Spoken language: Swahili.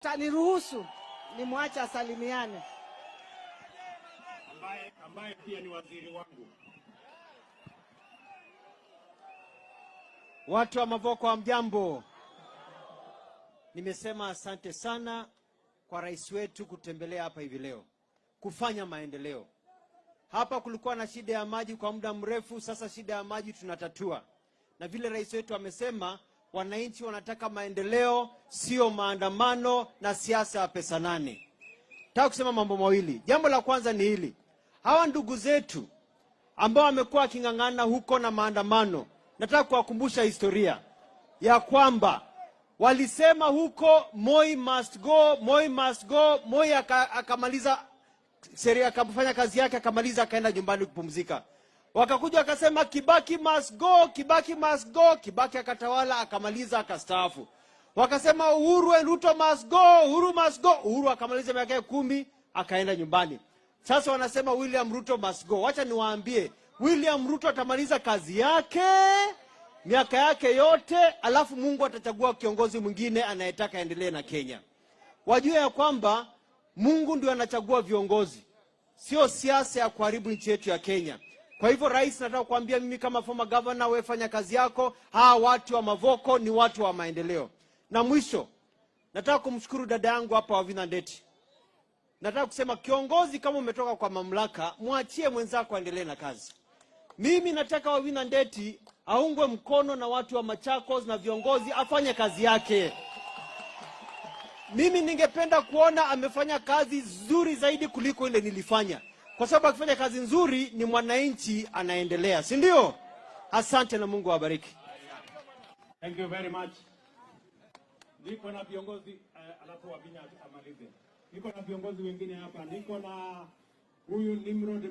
Taniruhusu nimwache asalimiane. Ambaye pia ni waziri wangu. Watu wa Mavoko, hamjambo? Nimesema asante sana kwa rais wetu kutembelea hapa hivi leo, kufanya maendeleo. Hapa kulikuwa na shida ya maji kwa muda mrefu, sasa shida ya maji tunatatua. Na vile rais wetu amesema, wananchi wanataka maendeleo, sio maandamano na siasa ya pesa nane. Nataka kusema mambo mawili. Jambo la kwanza ni hili: hawa ndugu zetu ambao wamekuwa waking'ang'ana huko na maandamano, nataka kuwakumbusha historia ya kwamba walisema huko Moi must go, Moi must go. Moi akamaliza sheria, akafanya kazi yake, akamaliza, akaenda nyumbani kupumzika. Wakakuja wakasema Kibaki must go, Kibaki must go. Kibaki akatawala, akamaliza, akastaafu. Wakasema Uhuru and Ruto must go, Uhuru must go. Uhuru akamaliza miaka yake 10, akaenda nyumbani. Sasa wanasema William Ruto must go. Wacha niwaambie, William Ruto atamaliza kazi yake miaka yake yote, alafu Mungu atachagua kiongozi mwingine anayetaka aendelee na Kenya. Wajue ya kwamba Mungu ndio anachagua viongozi, sio siasa ya kuharibu nchi yetu ya Kenya. Kwa hivyo, rais, nataka kuambia mimi kama former governor, wewe fanya kazi yako. Hawa watu wa Mavoko ni watu wa maendeleo. Na mwisho, nataka kumshukuru dada yangu hapa Wavinya Ndeti. Nataka kusema kiongozi, kama umetoka kwa mamlaka, mwachie mwenzako aendelee na kazi. Mimi nataka Wavinya Ndeti aungwe mkono na watu wa Machakos na viongozi, afanye kazi yake. Mimi ningependa kuona amefanya kazi nzuri zaidi kuliko ile nilifanya, kwa sababu akifanya kazi nzuri ni mwananchi anaendelea, si ndio? Asante na Mungu awabariki. Thank you very much. Niko na viongozi alafu Wavinya amalize. Niko na viongozi wengine hapa. Niko na huyu Nimrod.